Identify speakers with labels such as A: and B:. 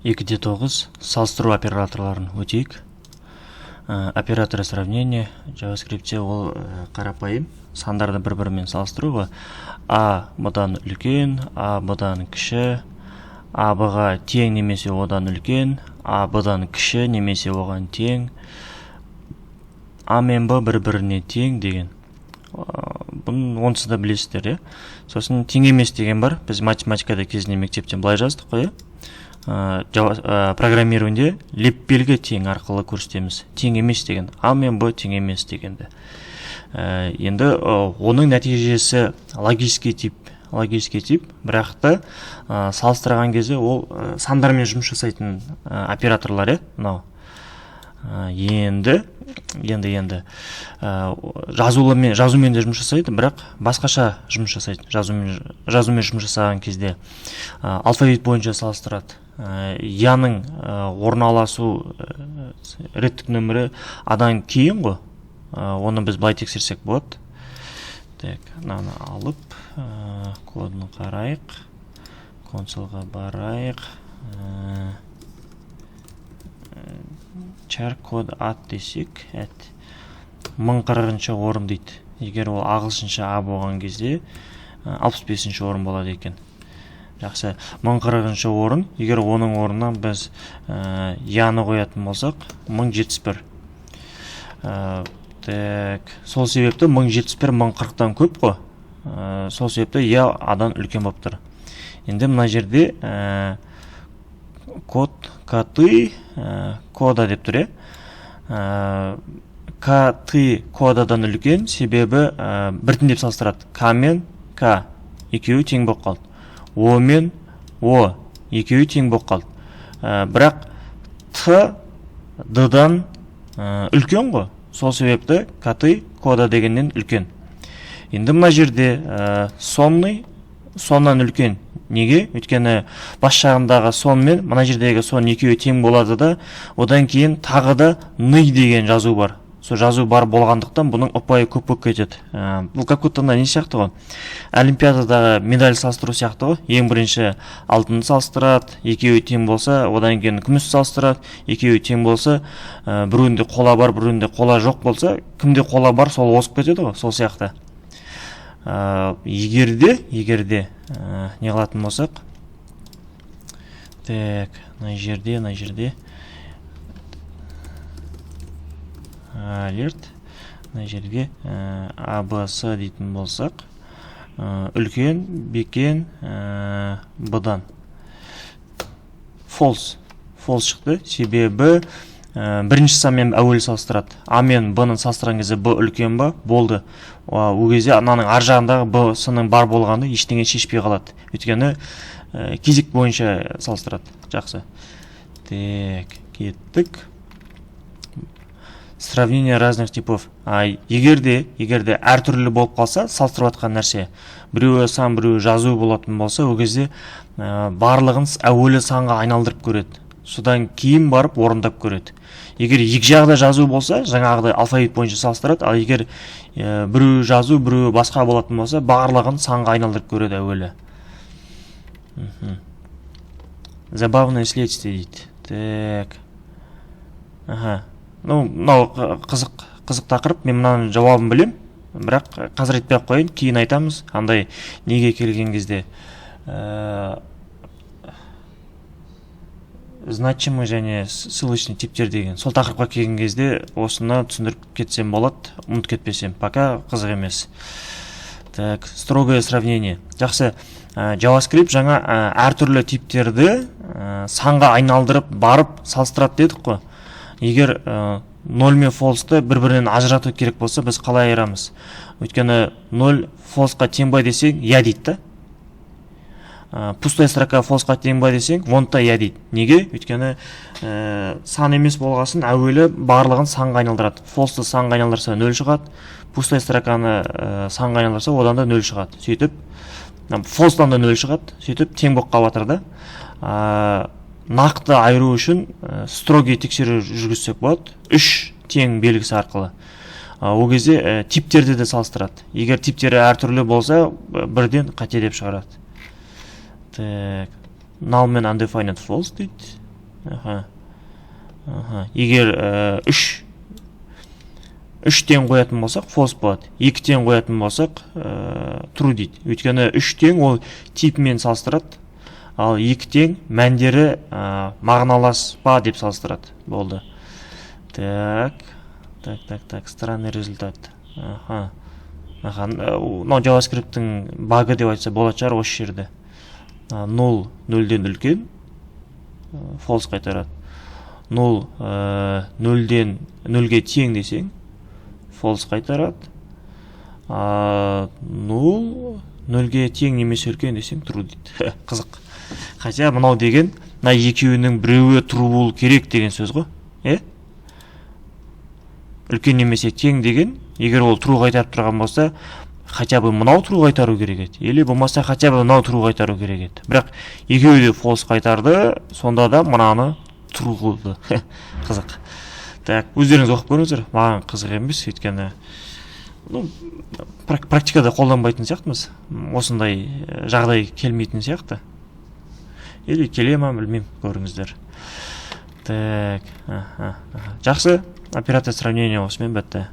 A: 2.9 Салыстыру операторларын өтейік. Операторы сравнения JavaScriptте ол қарапайым сандарды бір-бірімен салыстыру ғой. А бұдан үлкен, А бұдан кіші, А Б-ға тең немесе одан үлкен, А Б-дан кіші немесе оған тең, А мен Б бір-біріне тең деген. Бұны онсыз да білесіздер, иә? Сосын тең емес деген бар. Біз математикада кезінде мектептен былай жаздық қой, иә? Программированиеде леп белгі тең арқылы көрсетеміз. Тең емес деген, А мен Б тең емес дегенді. Енді оның нәтижесі логический тип, логический тип, бірақ та салыстырған кезде ол сандармен жұмыс жасайтын операторлар, иә, мынау. Енді жазулымен, жазумен де жұмыс жасайды, бірақ басқаша жұмыс жасайды. Жазумен жұмыс жасаған кезде алфавит бойынша салыстырады. Яның орналасу реттік нөмірі адан кейін ғой. Оны біз былай тексерсек болады. Так, мынаны алып, кодын қарайық. Консольға барайық. Char код at десек, at 1040 орын дейді. Егер ол ағылшынша а болған кезде, 65 орын болады екен. Жақсы, 1040 орын. Егер оның орнына біз яны қоятын болсақ, 1071. Так, сол себепті 1071 1040-тан көп қой. Сол себепті я адан үлкен болып тұр. Енді мына жерде код коты кода деп тұр, иә? К кодадан үлкен, себебі біртіндеп салыстырады. К мен К екеуі тең болып қалды. О мен О екеуі тең болып қалды. Бірақ Т Д-дан үлкен ғой. Сол себепті коты кода дегеннен үлкен. Енді мына жерде сонный соннан үлкен. Неге? Өйткені бас жағындағы сон мен мына жердегі сон екеуі тең болады да, одан кейін тағы да ный деген жазу бар. Сол жазу бар болғандықтан бұның ұпайы көп болып кетеді. Бұл как будто мына не сияқты ғой, олимпиададағы медаль салыстыру сияқты ғой. Ең бірінші алтынды салыстырады, екеуі тең болса, одан кейін күміс салыстырады, екеуі тең болса, біреуінде қола бар, біреуінде қола жоқ болса, кімде қола бар, сол озып кетеді ғой, сол сияқты. Егерде не қылатын болсақ, так, мына жерде алерт, мына жерге А, Б, С дейтін болсақ, үлкен бекен Б-дан. False, false шықты, себебі бірінші санмен әуелі салыстырады. А мен Б-ны салыстырған кезде Б үлкен ба? Болды. Ол кезде ананың ар жағындағы Б, С-ның бар болғаны ештеңе шешпей қалады. Өйткені кезек бойынша салыстырады. Жақсы. Так, кеттік. Сравнение разных типов. Егерде әртүрлі болып қалса, салыстырып жатқан нәрсе, біреуі сан, біреуі жазу болатын болса, ол кезде барлығын әуелі санға айналдырып көреді. Содан кейін барып орындап көреді. Егер екі жағы да жазу болса, жаңағыдай алфавит бойынша салыстырады, ал егер біреуі жазу, біреуі басқа болатын болса, барлығын санға айналдырып көреді әуелі. Забавное следствие дейді. Так. Аха. Ну, мынау қызық тақырып. Мен мынаның жауабын білем, бірақ қазір айтпай ақ қояйын, кейін айтамыз. Андай неге келген кезде значимый және ссылочный типтер деген сол тақырыпқа келген кезде осыны түсіндіріп кетсем болады, ұмытып кетпесем. Пока қызық емес. Так, строгое сравнение. Жақсы. JavaScript жаңа әртүрлі типтерді санға айналдырып барып салыстырады дедік қой. Егер 0 мен false-ты бір-бірінен ажырату керек болса, біз қалай айырамыз? Өйткені 0 false-қа тең ба десең, иә дейді да. Пустая строка false-қа тең ба десең, оны да иә дейді. Неге? Өйткені сан емес болғасын әуелі барлығын санға айналдырады. False-ты санға айналдырса 0 шығады, пустая строканы санға айналдырса одан да 0 шығады. Сөйтіп, false-тан да 0 шығады, сөйтіп тең болып қалып жатыр да. Нақты айыру үшін строгий тексеру жүргізсек болады, 3 тең белгісі арқылы. Ол кезде типтерді де салыстырады. Егер типтері әртүрлі болса, бірден қате деп шығарады. Так, null мен undefined false дейді. Аха, егер үш тең қоятын болсақ, false болады. Екі тең қоятын болсақ, true дейді. Өйткені үш тең ол типімен салыстырады, ал екі тең мәндері мағыналас па деп салыстырады. Болды. Так, так, так, так, странный результат. Аха, мынау JavaScript'тің багы деп айтса болатын шығар осы жерде. Нөл нөлден үлкен, false қайтарады. Нөл нөлден нөлге тең десең, false қайтарады. Нөл нөлге тең немесе үлкен десең, true дейді. Қызық. Хотя мынау деген мына екеуінің біреуі true болу керек деген сөз ғой, иә? Үлкен немесе тең деген, егер ол true қайтарып тұрған болса, хотя бы мынау true қайтару керек еді или болмаса хотя бы мынау true қайтару керек еді. Бірақ екеуі де false қайтарды, сонда да мынаны true қылды. Қызық. Так, өздеріңіз оқып көріңіздер, маған қызық емес, өйткені, ну, практикада қолданбайтын сияқтымыз, осындай жағдай келмейтін сияқты. Или келе ма, білмеймін, көріңіздер. Так, аха, жақсы, операция сравнения осымен бітті.